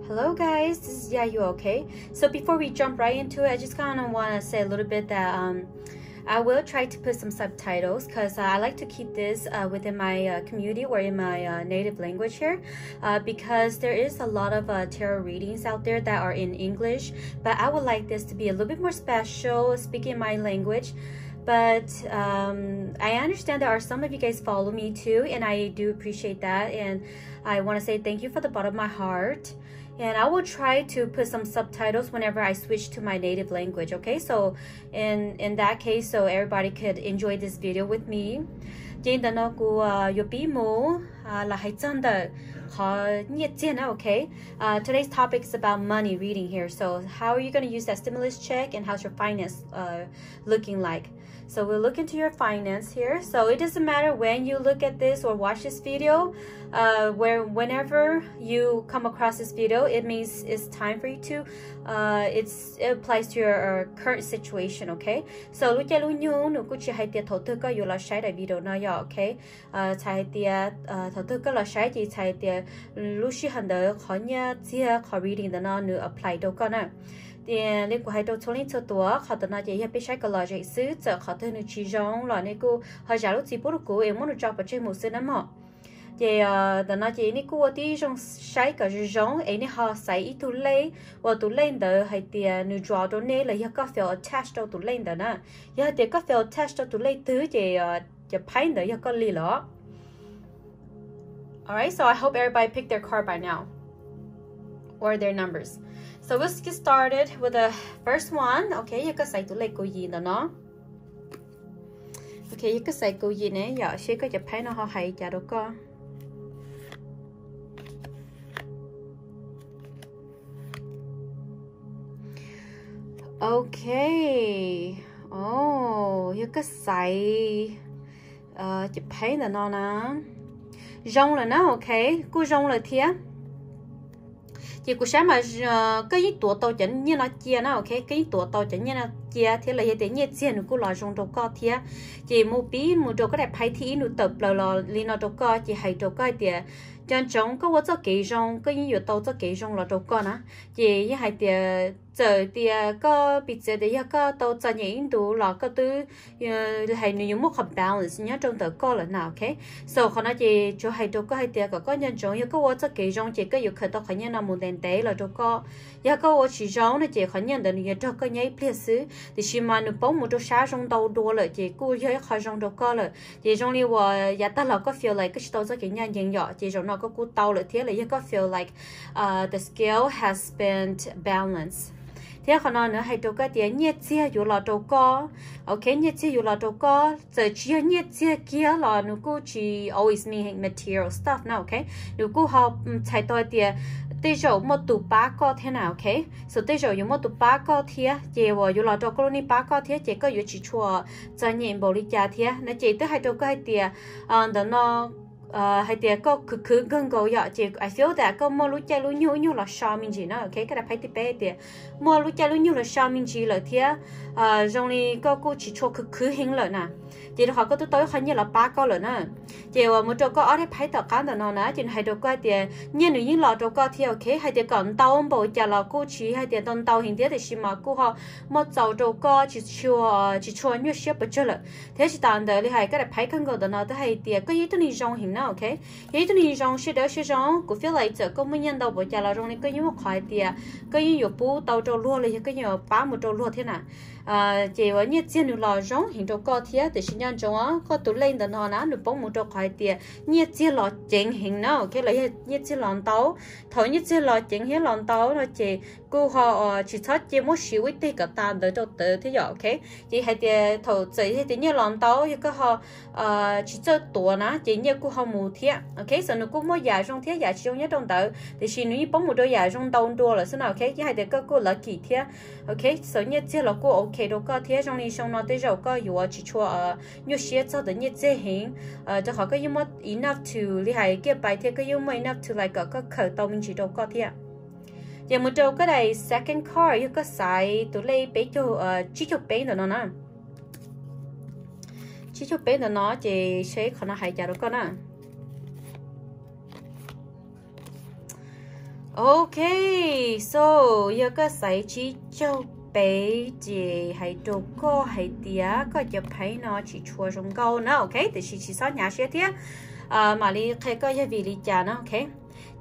Hello guys, this is Yayu, okay? So before we jump right into it, I just kind of want to say a little bit that um, I will try to put some subtitles because uh, I like to keep this uh, within my uh, community or in my uh, native language here uh, because there is a lot of uh, tarot readings out there that are in English, but I would like this to be a little bit more special, speaking my language. But um, I understand there are some of you guys follow me too, and I do appreciate that. And I want to say thank you for the bottom of my heart. And I will try to put some subtitles whenever I switch to my native language, okay? So in in that case, so everybody could enjoy this video with me. Ces ntawm no kuv uh, yuav pib mus uh, los hais txog ntawm qhov nyiaj txiag na, okay? Uh, today's topic is about money reading here. So how are you going to use that stimulus check and how's your finance uh, looking like? So we'll look into your finance here. So it doesn't matter when you look at this or watch this video, uh, where whenever you come across this video, it means it's time for you to, uh, it's, it applies to your uh, current situation, okay? So lub caij lub nyoog nws kuj tsis hais tias thaum twg koj yuav los saib daim video no yom, okay? Uh, txhais hais tias uh, thaum twg koj los saib ces txhais hais tias lub sij hawm ntawd qhov nyiaj txiag qhov reading ntawm no nws apply rau koj na. Tias li kuv hais rau txhua leej txhua tus, qhov ntawm no ces yog peb saib kom lom zem xwb, txawm qhov twg nws tsis zoo los nej kuj ho zam lub txim pub rau kuv es muab nws tso pov tseg mus xwb na mog. Ces ntawm no ces nej kuj ua tib zoo saib kom zoo zoo es nej ho xaiv ib tug lej uas tus lej ntawd hais tias nws draw rau nej los yog koj feel attached rau tus lej ntawd na. Yog hais tias koj feel attached rau tus lej twg ces cov phaib ntawd yog koj li lawm. Alright, so I hope everybody picked their card by now or their numbers. So let's get started with the first one. Okay, yog koj xaiv tus lej kaum yim ntawm no. Okay, yog koj xaiv kaum yim ne, yom, seb koj cov phaib no ho hais cas rau koj. Okay, oh, yog koj xaiv cov phaib ntawm no na, zoo lawm na, okay, kuj zoo lawm thiab. Ces kuv saib mas koj yeej tuav tau cov nyiaj no cia na, okay, koj yeej tuav tau cov nyiaj no cia thiab los yog tias nyiaj txiag nws kuj los zoo rau koj thiab. Ces mus pib mus rau koj daim phaib thib ib nws tawm plaws los li no rau koj ces hais rau koj hais tias nco ntsoov koj ua txoj kev zoo, koj yeej yuav tau txoj kev zoo los rau koj na. Ces yeej hais tias txawm tias koj piv txwv tias yog koj tau txom nyem ib ntus los koj twb hais nws yuav muaj qhov balance nyob rau ntawm koj lawm na, okay. So qhov no ces tsuas hais rau koj hais tias kom koj nco ntsoov yog koj ua txoj kev zoo ces koj yuav khaws tau qhov nyiaj no mus ntev ntev los rau koj. Yog koj ua tsis zoo no ces qhov nyiaj ntawd nws yuav nrog koj nyob ib pliag xwb, tiam sis mas nws poob mus rau sab zoo ntau dua lawm ces kuj yog ib qho zoo rau koj lawm. Ces zoo li uas yav tag los koj feel like koj tsis tau txoj kev ncaj ncees yom, ces zaum no koj kuj tau lawm thiab los yog koj feel like uh, the scale has been balanced. Thiab qhov no nws hais rau koj tias nyiaj txiag yuav los rau koj, okay, nyiaj txiag yuav los rau koj, txawm tsis yog nyiaj txiag kiag los nws kuj tsis always mean material stuff na, okay. Nws kuj ho txhais tau hais tias tej zaum muaj tus pab koj thiab na, okay. So tej zaum yuav muaj tus pab koj thiab ces uas yuav los rau koj lub neej pab koj thiab ces koj yuav tsis tshua txom nyem npaum li cas thiab na. Ces twb hais rau koj hais tias ntawm no hais tias koj khwv khwv kawg nkaus yom, ces I feel that koj muaj lub caij lub nyoog ib nyuag los so me ntsis na, okay. Koj daim phaib thib peb tias muaj lub caij lub nyoog los so me ntsis lawm thiab zoo li koj kuj tsis tshua khwv khwv heev lawm na. Ces rau qhov koj twb tau ib qho nyiaj los pab koj lawm na. Ces uas mus rau koj ob daim phaib tom qab ntawm no na ces nws hais rau koj hais tias nyiaj nws yeej los rau koj thiab, okay. Hais tias kom ntau npaum cas los kuj tsis hais tias ntau ntau heev thiab, tiam sis mas kuj ho muaj txaus rau koj tsis tshua, tsis tshua nyuaj siab pes tsawg lawm. Thiab tsis tas ntawd li hais koj daim phaib kawg nkaus ntawm no twb hais tias koj yog ib tug neeg zoo heev na, okay. Yog ib tug neeg zoo siab dawb siab zoo, kuv feel like txawm koj muaj nyiaj ntau npaum cas los zoo li koj yeej muaj qhov hais tias koj yeej yuav pub tau rau luag los yog koj yeej yuav pab mus rau luag thiab na. Ces uas nyiaj txiag nws los zoo heev rau koj thiab, tiam sis nco ntsoov os, koj tus lej ntawm no na nws poob mus rau qhov hais tias nyiaj txiag los ceev heev na, okay, los yog nyiaj txiag los ntau. Thaum nyiaj txiag los ceev thiab los ntau no ces kuj ho tsis txhob cia muab siv ua ib teg kom tas ntawd rau tawv thiab yom, okay. Ces hais tias thaum txawm hais tias nyiaj los ntau yog koj ho tsis txawj tuav na ces nyiaj kuj ho mus thiab, okay. So nws kuj muaj yam zoo thiab yam tsis zoo nyob rau ntawd, tiam sis nws yeej poob mus rau yam zoo ntau dua lawm xwb na, okay. Yeej hais tias koj kuj lucky thiab, okay. So nyiaj txiag los kuj okay rau koj thiab, zoo li xyoo no tej zaum koj yuav tsis tshua nyuaj siab txog ntawm nyiaj txiag heev, rau qhov koj yeej muaj enough to li hais kiaj pais thiab koj yeej muaj enough to like kom koj khaws tau me ntsis rau koj thiab. Ces mus rau koj daim second card, yog koj xaiv tus lej peb caug, tsib caug peb ntawm no na. Tsib caug peb ntawm no ces seb qhov no hais cas rau koj na. Ok, so yog koj xaiv tsib caug peb ces hais rau koj hais tias koj cov phaib no tsis tshua zoo nkauj na, ok, tiam sis tsis txhob hnyav siab thiab. Mam li qhia koj yog vim li cas na, ok.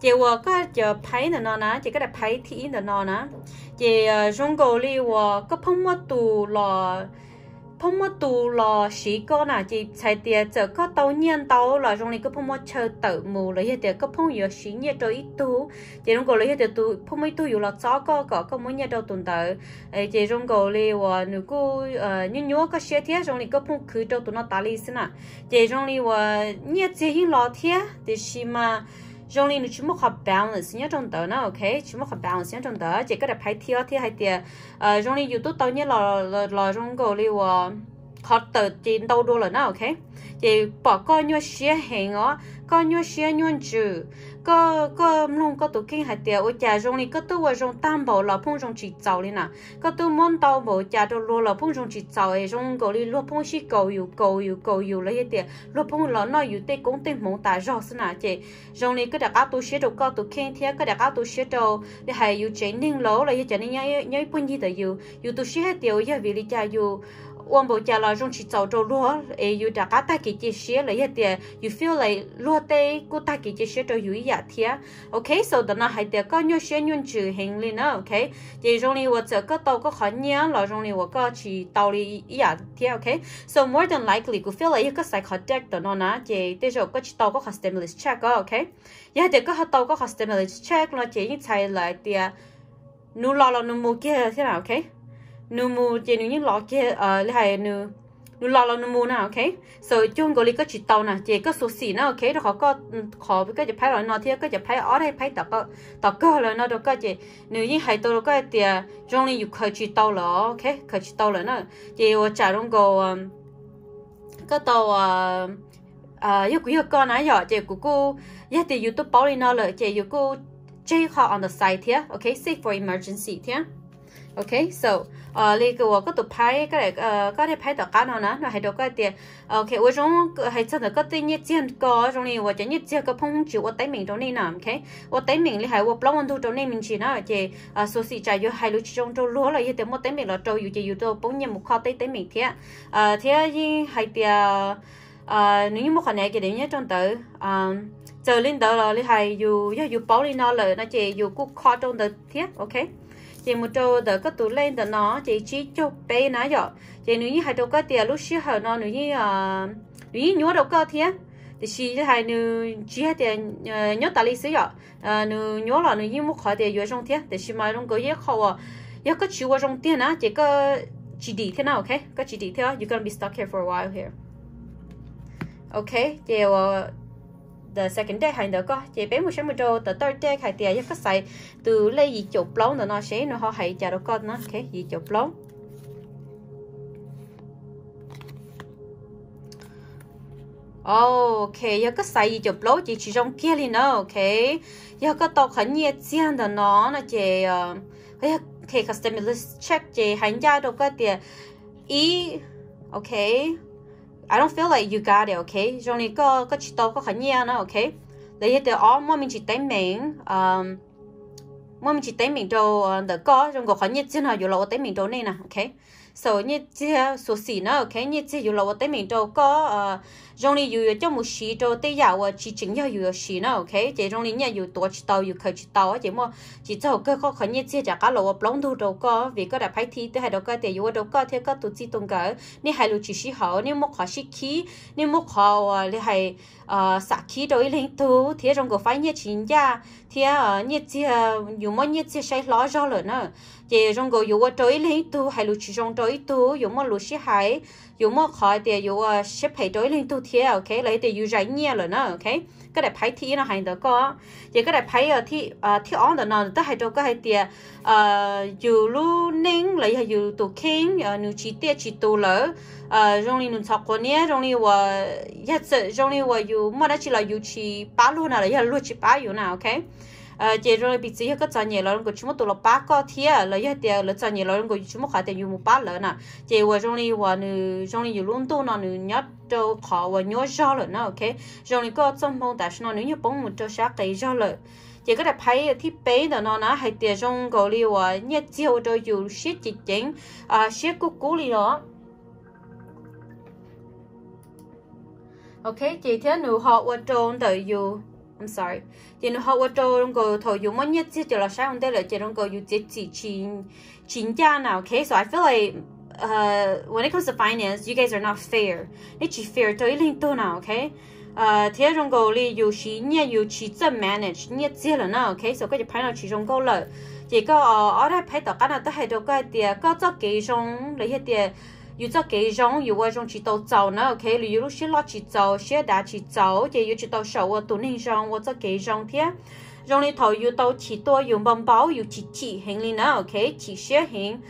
Ces uas koj cov phaib ntawm no na, ces koj daim phaib thib ib ntawm no na, ces zoo nkaus li uas koj phooj muaj tus los phooj muaj tus los siv koj na, ces txhais tias txawm koj tau nyiaj ntau los zoo li koj phooj muaj chaw tawm mus los yog tias koj phooj yuav siv nyiaj rau ib tug, ces zoo nkaus li yog tias tus phooj muaj ib tug yuav los txob koj kom koj muab nyiaj rau tus ntawd. Ces zoo nkaus li uas nws kuj nyuaj nyuaj koj siab thiab zoo li koj phooj khwv rau tus no tas li xwb na. Ces zoo li uas nyiaj txiag yeej los thiab tiam sis mas zoo li nws tsis muaj qhov balance nyob rau ntawd na, ok, tsis muaj qhov balance nyob rau ntawd. Ces koj daim phaib thib ob thiab hais tias zoo li yus twb tau nyiaj los zoo nkaus li uas qhov tawm ces ntau dua lawm na, ok. Ces pom koj nyuaj siab heev os, koj nyuaj siab nyuaj ntsws, koj, koj mloog koj tus kheej hais tias ua cas zoo li koj twb ua zoo tag npaum los phooj zoo tsis txaus li na, koj twb muab ntau npaum cas rau luag los phooj zoo tsis txaus es zoo nkaus li luag phooj sib kaum yus kaum yus kaum yus los yog tias luag phooj los noj yus tej koob tej hmoov tas zog xwb na. Ces zoo li koj rov qab tu siab rau koj tus kheej thiab koj rov qab tu siab rau li hais yus tsev neeg los los yog cov neeg nyob ib puag ncig ntawm yus, yus tu siab hais tias ua yog vim li cas yus ua npaum cas los zoo tsis txaus rau luag es yus rov qab tag kev cia siab los yog tias yus feel like luag tej kuj tag kev cia siab rau yus ib yam thiab. Ok, so ntawm no hais tias koj nyuaj siab nyuaj ntsws heev li na, ok. Ces zoo li uas txawm koj tau koj qhov nyiaj los zoo li uas koj tsis tau li ib yam thiab, ok. So more than likely kuv feel like yog koj xaiv qhov deck ntawm no na ces tej zaum koj tsis tau koj qhov stimulus check os, ok. Yog hais tias koj ho tau koj qhov stimulus check no ces yeej txhais lawm hais tias nws los los nws mus kiag thiab na, ok. Nws mus ces nws yeej los kiag li hais nws los los nws mus na, ok. So cuag nkaus li koj tsis tau na ces koj xyuam xim na, ok, rau qhov koj, qhov koj cov phaib los no thiab koj cov phaib ob daim phaib tom kawg lawm no rau koj ces nws yeej hais tau rau koj hais tias zoo li yus khaws tsis tau lawm, ok, khaws tsis tau lawm na. Ces ua tsam zoo nkaus koj tau yog kuv yog koj na yom ces kuv kuj, yog tias yus twb paub li no lawm ces yus kuj tseg qhov on the side thiab, ok, save for emergency thiab. Ok, so li uas koj tus phaib, koj daim phaib tom qab no na, nws hais rau koj tias, ok, ua zoo hais txog ntawm koj tej nyiaj txiag ko zoo li uas cov nyiaj txiag koj phooj tsis ua teeb meem rau nej na, ok. Ua teeb meem li hais ua plaub ua ntug rau nej me ntsis na ces xyuam xim tsam yuav hais lus tsis zoo rau luag los yog tias muaj teeb meem los rau yus ces yus tau poob nyiaj mus kho tej teeb meem thiab. Thiab yeej hais tias nws yeej muaj qhov negative nyob rau ntawd. Txawm li ntawd los li hais yus, yog yus paub li no lawm no ces yus kuj kho rau ntawd thiab, ok. Ces mus rau ntawm koj tus lej ntawm no ces tsib caug peb na yom ces nws yeej hais rau koj tias lub sij hawm no nws yeej, nws yeej nyuaj rau koj thiab. Tiam sis li hais nws tsis hais tias nyuaj tas li xwb yom, nws nyuaj los nws yeej muaj qhov tias yuav zoo thiab tiam sis mas zoo nkaus yog ib qho uas yog koj tsis ua zoo tiag na ces koj tsis dim thiab na, ok, koj tsis dim thiab, you're gonna be stuck here for a while here. Ok, ces the second deck hais ntawd koj ces peb mus saib mus rau the third deck hais tias yog koj xaiv tus lej yim caum plaub ntawm no seb nws ho hais cas rau koj na, ok, yim caum plaub. Ok, yog koj xaiv yim caum plaub ces tsis zoo kiag li na, ok. Yog koj tau qhov nyiaj txiag ntawm no no ces, ok, qhov stimulus check ces hais ncaj rau koj tias ib, ok, I don't feel like you got it, ok, zoo li koj, koj tsis tau koj qhov nyiaj na, ok. Los yog tias ob, muaj me ntsis teeb meem, muaj me ntsis teeb meem rau ntawm koj, zoo nkaus qhov nyiaj txiag no yuav los ua teeb meem rau nej na, ok. So nyiaj txiag xyuam xim na, ok, nyiaj txiag yuav los ua teeb meem rau koj, zoo li yus yuav coj mus siv rau tej yam uas tsis tseem yog yus yuav siv na, ok. Ces zoo li nyiaj yus tuav tsis tau, yus khaws tsis tau ces muaj tsis txog kawg koj qhov nyiaj txiag rov qab los ua plaub ntug rau koj vim koj daim phaib thib twb hais rau koj tias yuav ua rau koj thiab koj tus txij tus nkawm nej hais lus tsis sib haum, nej muaj qhov sib khib, nej muaj qhov uas li hais xam khib rau ib leeg tug thiab zoo nkaus faib nyiaj tsis ncaj thiab nyiaj txiag, yus muab nyiaj txiag saib hlob zog lawm na. Ces zoo nkaus yus ua rau ib leeg ib tug hais lus tsis zoo rau ib tug, yus muaj lus sib hais, yus muaj qhov tias yus ua siab phem rau ib leeg tug thiab, ok, los yog tias yus zais nyiaj lawm na, ok. Koj daim phaib thib ib no hais ntawd koj, ces koj daim phaib thib ob ntawm no twb hais rau koj hais tias yus lub neej los yog yus tus kheej nws tsis tiaj tsis tus lawm, zoo li nws ntxhov quav niab, zoo li uas yog txawm zoo li uas yus muaj dab tsi los yus tsis pab luag na los yog luag tsis pab yus na, ok. Ces zoo li piv txwv yog koj txom nyem los zoo nkaus tsis muaj tus los pab koj thiab los yog tias lawv txom nyem los zoo nkaus yus tsis muaj qhov tias yus mus pab lawv na. Ces uas zoo li uas nws zoo li yus lub ntuj no nws nyob rau qhov uas nyuaj zog lawm na, ok. Zoo li koj txoj hmoo tam sim no nws nyuag poob mus rau sab qis zog lawm. Ces koj daim phais thib peb ntawm no na hais tias zoo nkaus li uas nyiaj txiag ua rau yus siab ceev ceev, siab kub kub li no. Ok, ces thiab nws ho ua rau ntawm yus, I'm sorry, ces nws ho ua rau zoo nkaus thaum yus muaj nyiaj txiag ces los saib ua ntej lawm ces zoo nkaus yus txiav txim tsis ncaj na. Ok, so I feel like when it comes to finance, you guys are not fair. Nej tsis fair rau ib leeg tug na, ok. Thiab zoo nkaus li yus siv nyiaj yus tsis txawj manage nyiaj txiag lawm na, ok. So koj cov phais no tsis zoo nkauj lawm. Ces koj ob daim phais tom qab no twb hais rau koj hais tias koj txoj kev zoo los yog tias yus txoj kev zoo yus ua zoo tsis tau txaus na, ok, los yus lub siab loj tsis txaus, siab dav tsis txaus, ces yuav tsum tau saum ua tus neeg zoo, ua txoj kev zoo thiab. Zoo li thaum yus tau chim tua yus npau npau, yus chim chim heev li na, ok, chim siab heev,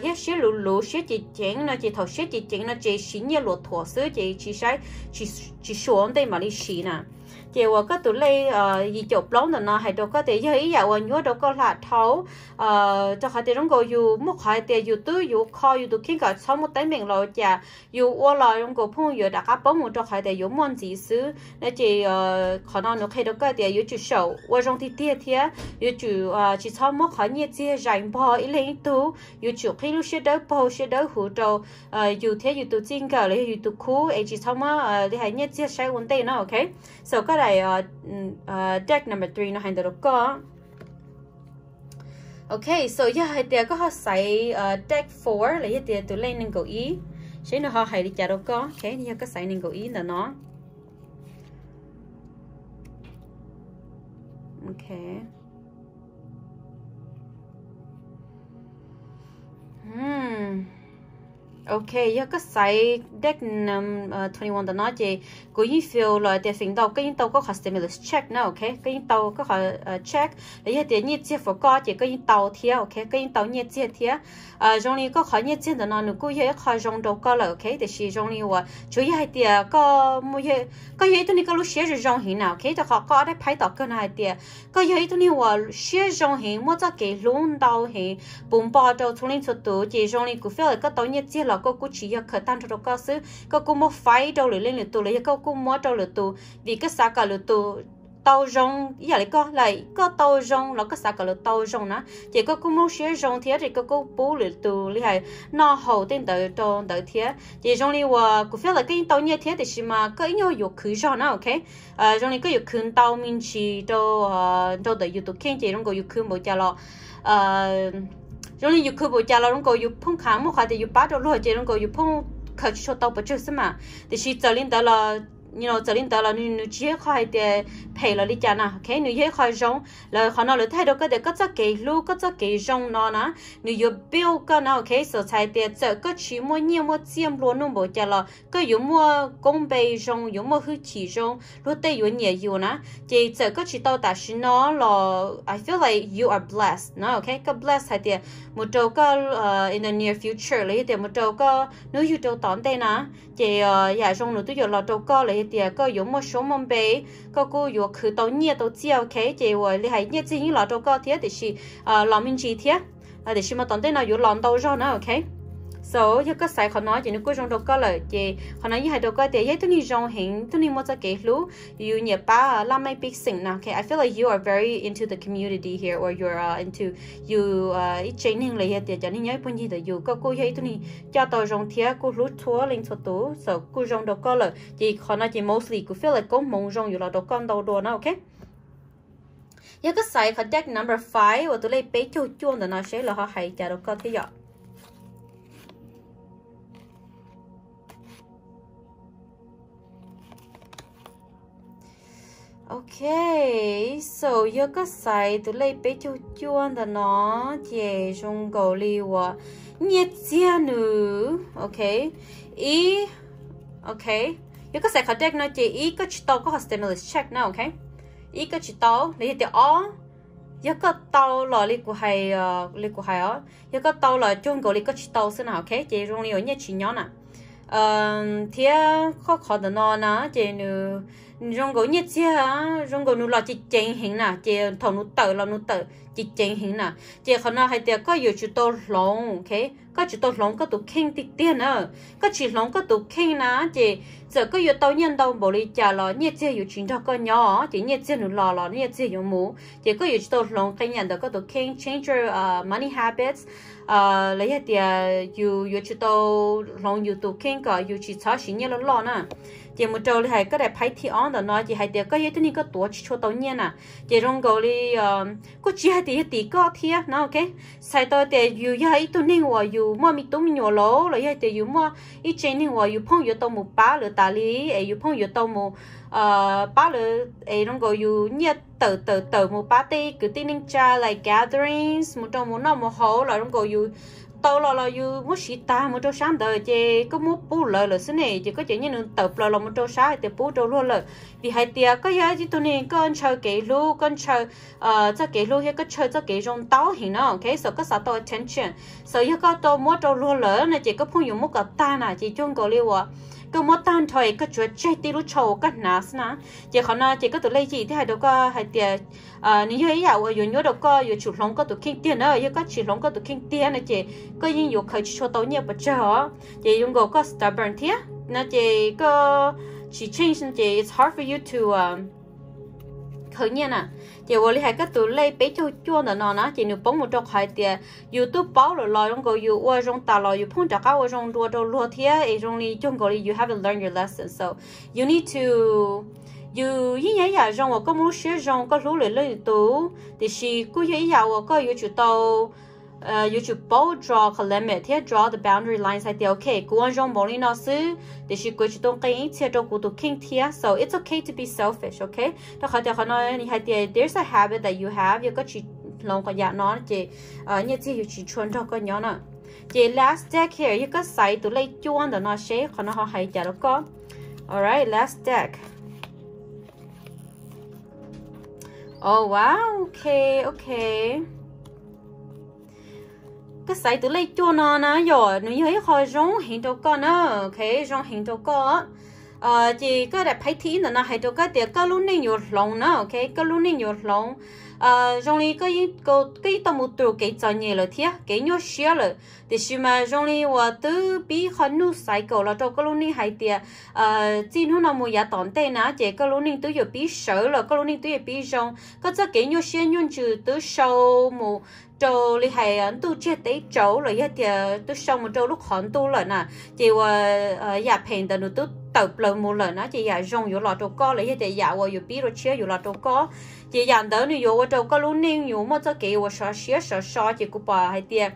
thiab siab luv luv, siab ceev ceev no, ces thaum siab ceev ceev no ces siv nyiaj luam thuam xwb ces tsis saib, tsis suav ua ntej mam li siv na. Ces uas koj tus lej yim caum plaub ntawm no hais rau koj tias yog ib yam uas nyuaj rau koj hla dhau, rau qhov tias zoo nkaus yus muaj qhov hais tias yus twb yuav kho yus tus kheej kom txhob muaj teeb meem los cas, yus ua los zoo nkaus phooj yuav rov qab poob mus rau qhov tias yuav muaj ntxiv xwb no. Ces qhov no nws qhia rau koj tias yuav tsum saum ua zoo tiag tiag thiab yuav tsum tsis txhob muab qhov nyiaj txiag zais npog ib leeg ib tug, yuav tsum qhib lub siab dawb paug siab dawb huv rau yus thiab yus tus txij nkawm los yog yus tus khub es tsis txhob muab li hais nyiaj txiag saib ua ntej na, ok. So koj daim deck number three no hais ntawd rau koj. Ok, so yog hais tias koj ho xaiv deck four los yog tias tus lej nees nkaum ib, seb nws ho hais li cas rau koj, ok, yog koj xaiv nees nkaum ib ntawm no. Ok. Ok, yog koj xaiv deck twenty one ntawm no ces kuv yeej feel los tias feem ntau koj yeej tau koj qhov stimulus check na, ok, koj yeej tau koj qhov check los yog tias nyiaj txiag for koj ces koj yeej tau thiab, ok, koj yeej tau nyiaj txiag thiab. Zoo li koj qhov nyiaj txiag ntawm no nws kuj yog ib qho zoo rau koj lawm, ok, tiam sis zoo li uas tsuas yog hais tias koj yog ib tug neeg koj lub siab zoo zoo heev na, ok, rau qhov koj ob daim phais tom kawg no hais tias koj yog ib tug neeg uas siab zoo heev, muaj txoj kev hlub ntau heev puv npo rau txhua leej txhua tus, ces zoo li kuv feel like koj tau nyiaj txiag los koj kuj tsis yog khaws tag nrho rau koj xwb, koj kuj muab faib rau lwm leej lwm tus los yog koj kuj muab rau lwm tus vim koj xav kom lwm tus tau zoo ib yam li koj lawm, koj tau zoo los koj xav kom lawv tau zoo na, ces koj kuj muaj siab zoo thiab ces koj kuj pub lwm tus li hais noj haus tej ntawd rau ntawd thiab. Ces zoo li uas kuv feel like koj yeej tau nyiaj thiab tiam sis mas koj ib nyuag yuav khwv zog na, ok. Zoo li koj yuav khwv ntau me ntsis rau, rau ntawm yus tus kheej ces zoo nkaus yus khwv npaum cas los zoo li yus khwv npaum cas los zoo nkaus yus phooj khav muaj qhov tias yus pab rau luag ces zoo nkaus yus phooj khaws tsis tshua tau pes tsawg xwb mas. Tiam sis txawm li ntawd los, txawm li ntawd los nws tsis yog ib qho hais tias phem los li cas na, ok, nws yog ib qho zoo. Lawv qhov no lawv thiaj hais rau koj tias koj txoj kev hlub, koj txoj kev zoo no na, nws yuav build koj na, ok. So txhais tias txawm koj tsis muaj nyiaj muaj txiaj nplua nuj npaum cas los koj yuav muaj koob npe zoo, yuav muaj hwj chim zoo, luag tej yuav nyiam yus na. Ces txawm koj tsis tau tam sim no los I feel like you are blessed na, ok. Koj bless hais tias mus rau koj in the near future los yog tias mus rau koj hnub yug rau tom ntej na, ces yam zoo nws twb yuav los rau koj los yog tias koj yuav muaj suab muaj npe, koj kuj yuav khwv tau nyiaj tau txiaj, ok. Ces uas li hais nyiaj txiag yeej los rau koj thiab tiam sis los me ntsis thiab, tiam sis mas tom ntej no yuav los ntau zog na, ok. So yog koj xaiv qhov no ces nws kuj zoo rau koj lawm. Ces qhov no yeej hais rau koj tias yog ib tug neeg zoo heev, ib tug neeg muaj txoj kev hlub, yus nyiam pab laj mej pej xeem na, ok. I feel like you are very into the community here or you are into yus ib tse neeg los yog tias cov neeg nyob ib puag ncig ntawm yus, koj kuj yog ib tug neeg coj tau zoo thiab kuj hlub txhua leej txhua tus, so kuj zoo rau koj lawm. Ces qhov no ces mostly kuv feel like koob hmoov zoo yuav los rau koj ntau dua na, ok. Yog koj xaiv qhov deck number five uas tus lej peb caug cuaj ntawm no seb lawv ho hais cas rau koj thiab yom. Ok, so yog koj xaiv tus lej peb caug cuaj ntawm no ces zoo nkaus li uas nyiaj txiag nws, ok, ib, ok, yog koj xaiv qhov deck no ces ib koj tsis tau koj qhov stimulus check na, ok, ib koj tsis tau los yog tias ob, yog koj tau los li kuv hais, li kuv hais os, yog koj tau los cuag nkaus li koj tsis tau xwb na, ok, ces zoo li uas nyiaj tsis nyob na. Thiab koj qhov ntawm no na ces nws Zoo nkaus nyiaj txiag, zoo nkaus nws los ceev ceev heev na, ces thaum nws tawm los nws tawm ceev ceev heev na. Ces qhov no hais tias koj yuav tsum tau hloov, ok, koj tsum tau hloov koj tus kheej tiag tiag na. Koj tsis hloov koj tus kheej na, ces txawm koj yuav tau nyiaj ntau npaum li cas los nyiaj txiag yuav tsis nrog koj nyob, ces nyiaj txiag nws los los nyiaj txiag yuav mus. Ces koj yuav tsum tau hloov qee yam ntawm koj tus kheej, change your money habits, los yog tias yus yuav tsum tau hloov yus tus kheej kom yus tsis txhob siv nyiaj loj loj na. Ces mus rau li hais koj daim phaiv thib ob ntawm no ces hais tias koj yog ib tug neeg koj tuav tsis tshua tau nyiaj na. Ces zoo nkaus li, kuj tsis hais tias yog tim koj thiab no, ok. Txhais tau tias yus yog ib tug neeg uas yus muaj me tub me nyuam lawm, los yog tias yus muaj ib tsev neeg uas yus phooj yuav tau mus pab lawv tas li, es yus phooj yuav tau mus pab lawv, es zoo nkaus yus nyiaj tawm tawm tawm mus pab tej kwv tij neej tsa, like gatherings, mus rau mus noj mus haus los zoo nkaus yus tau los los yus muab siv tag mus rau sab ntawd ces koj muab pub lawv lawm xwb ne, ces koj cov nyiaj nws tawm plaws los mus rau sab hais tias pub rau luag lawm. Vim hais tias koj yog ib tug neeg koj ntshaw kev hlub, koj ntshaw txoj kev hlub thiab koj ntshaw txoj kev zoo ntau heev no, ok, so koj xav tau attention. So yog koj tau muab rau luag lawm no ces koj phooj yuav muab kom tag na, ces cuag nkaus li uas koj muab tag nrho es koj tsuas tseg tib lub tsho uas koj hnav xwb na. Ces qhov no ces koj tus lej yim thiaj hais rau koj hais tias nws yog ib yam uas yuav nyuaj rau koj, yuav tsum hloov koj tus kheej tiag na. Yog koj tsis hloov koj tus kheej tiag no ces koj yeej yuav khaws tsis tshua tau nyiaj pes tsawg os. Ces yuav nkaus koj stubborn thiab no ces koj tsis change no ces it's hard for you to khaws nyiaj na. Ces ua li hais koj tus lej peb caug cuaj ntawm no na ces nws poob mus rau qhov hais tias yus twb paub lawm los zoo nkaus yus ua zoo tas los yus phooj rov qab ua zoo dua rau luag thiab es zoo li cuag nkaus li you haven't learned your lesson, so you need to, yus yeej yog ib yam zoo uas koj muaj lub siab zoo koj hlub lwm leej lwm tus, tiam sis kuj yog ib yam uas koj yuav tsum tau yuav tsum paub draw a limit thiab draw the boundary lines hais tias ok, kuv ua zoo npaum li no xwb tiam sis kuv yuav tsum tau nqi ib txhia rau kuv tus kheej thiab, so it's okay to be selfish, ok. Rau qhov tias qhov no hais tias there's a habit that you have, yog koj tsis hloov qhov yam no ces nyiaj txiag yuav tsis tshua nrog koj nyob na. Ces last step here, yog koj xaiv tus lej cuaj ntawm no seb qhov no ho hais cas rau koj. Alright, last deck. Oh wow, ok, ok. Koj xaiv tus lej cuaj no na yom, nws yog ib qho zoo heev rau koj na, ok, zoo heev rau koj. Ces koj daim phaiv thib ib ntawm no hais rau koj tias koj lub neej yuav hloov na, ok, koj lub neej yuav hloov. Zoo li koj yeej tau mus through kev txom nyem lawm thiab kev nyuaj siab lawm, tiam sis mas zoo li uas twb pib qhov new cycle los rau koj lub neej hais tias txij hnub no mus yav tom ntej na ces koj lub neej twb yuav pib sawv los, koj lub neej twb yuav pib zoo, koj txoj kev nyuaj siab nyuaj ntsws twb sau mus rau li hais ntuj tsiag teb tsaus los yog tias twb sau mus rau lub qhov ntuj lawm na. Ces uas yam phem ntawd nws twb tawm plaws mus lawm na, ces yam zoo yuav los rau koj los yog tias yam uas yuav pib rau tshiab yuav los rau koj. Ces yam ntawd nws yuav ua rau koj lub neej yuav muaj txoj kev uas sov siab sov so, ces kuv pom hais tias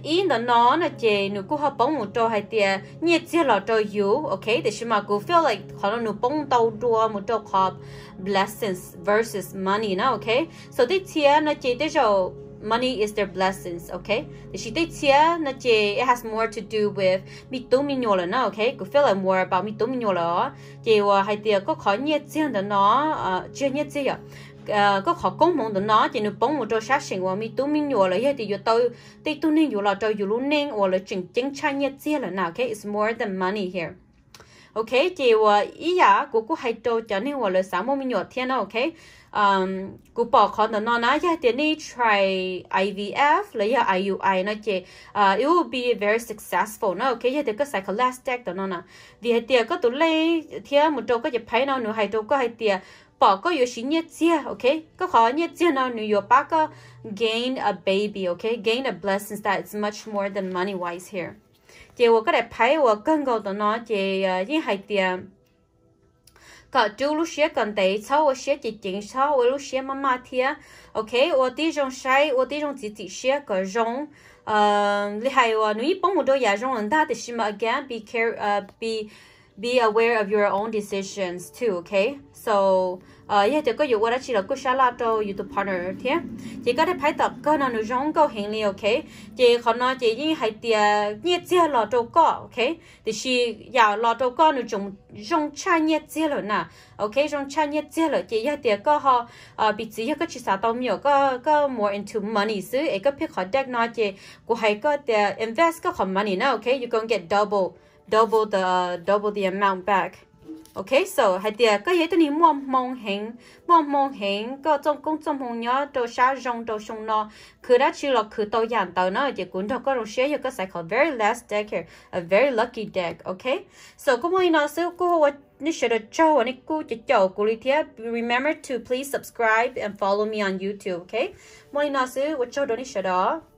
ib ntawm no no ces nws kuj ho poob mus rau hais tias nyiaj txiag los rau yus, ok, tiam sis mas kuv feel like qhov no nws poob ntau dua mus rau qhov blessings versus money na, ok. So tej txhiab no ces tej zaum money is their blessings, ok, tiam sis tej txhiab no ces it has more to do with me tub me nyuam lawm na, ok. Kuv feel like more about me tub me nyuam lawm os. Ces uas hais tias koj qhov nyiaj txiag ntawm no, tsis yog nyiaj txiag yom, koj qhov koob hmoov ntawm no ces nws poob mus rau sab seem uas me tub me nyuam los yog tias yuav tau tej tug neeg yuav los rau yus lub neej uas lawv tseem ceeb tshaj nyiaj txiag lawm na, ok, it's more than money here. Ok, ces uas ib yam kuv kuj hais rau cov neeg uas lawv xav muaj me nyuam thiab na, ok. Kuv pom qhov ntawm no na, yog tias nej try I V F los yog I U I no ces it will be very successful na, ok, yog tias koj xaiv qhov last step ntawm no na. Vim hais tias koj tus lej thiab mus rau koj cov phaiv no nws hais rau koj hais tias pom koj yuav siv nyiaj txiag, ok, koj qhov nyiaj txiag no nws yuav pab koj gain a baby, ok, gain a blessings that is much more than money wise here. Ces uas koj daim phaiv uas kawg nkaus tom no ces yeej hais tias kom rub lub siab kom ntev, txhob ua siab ceev ceev, txhob ua lub siab maj maj thiab, ok, ua tib zoo saib, ua tib zoo txiav txim siab kom zoo. Li hais uas nws yeej poob mus rau yam zoo lawm ntag, tiam sis mas again, be care, be be aware of your own decisions too, ok. So yog tias koj yuav ua dab tsi los kuj sab laj rau yus tus partner thiab. Ces koj daim phaiv tom kawg no nws zoo nkauj heev li, ok. Ces qhov no ces yeej hais tias nyiaj txiag los rau koj, ok, tiam sis yam los rau koj nws tseem zoo tshaj nyiaj txiag lawm na, ok, zoo tshaj nyiaj txiag lawm. Ces yog tias koj ho, piv txwv yog koj tsis xav tau me nyuam, koj koj more into money xwb es koj pick qhov deck no ces kuv hais koj tias invest koj qhov money na, ok, you gonna get double, double the double the amount back. Ok, so hais tias koj yog ib tug neeg muaj hmoo heev, muaj hmoo heev, koj txoj koob txoj hmoo nyob rau sab zoo rau xyoo no, khwv dab tsi los khwv tau yam ntawd na, ces kuv nrog koj zoo siab yog koj xaiv qhov very last deck here, a very lucky deck, ok. So kuj muaj li no xwb, kuj ua nej sawv daws tsaug uas nej kuj caum kuv li thiab. Remember to please subscribe and follow me on YouTube, ok. Muaj li no xwb, ua tsaug rau nej sawv daws.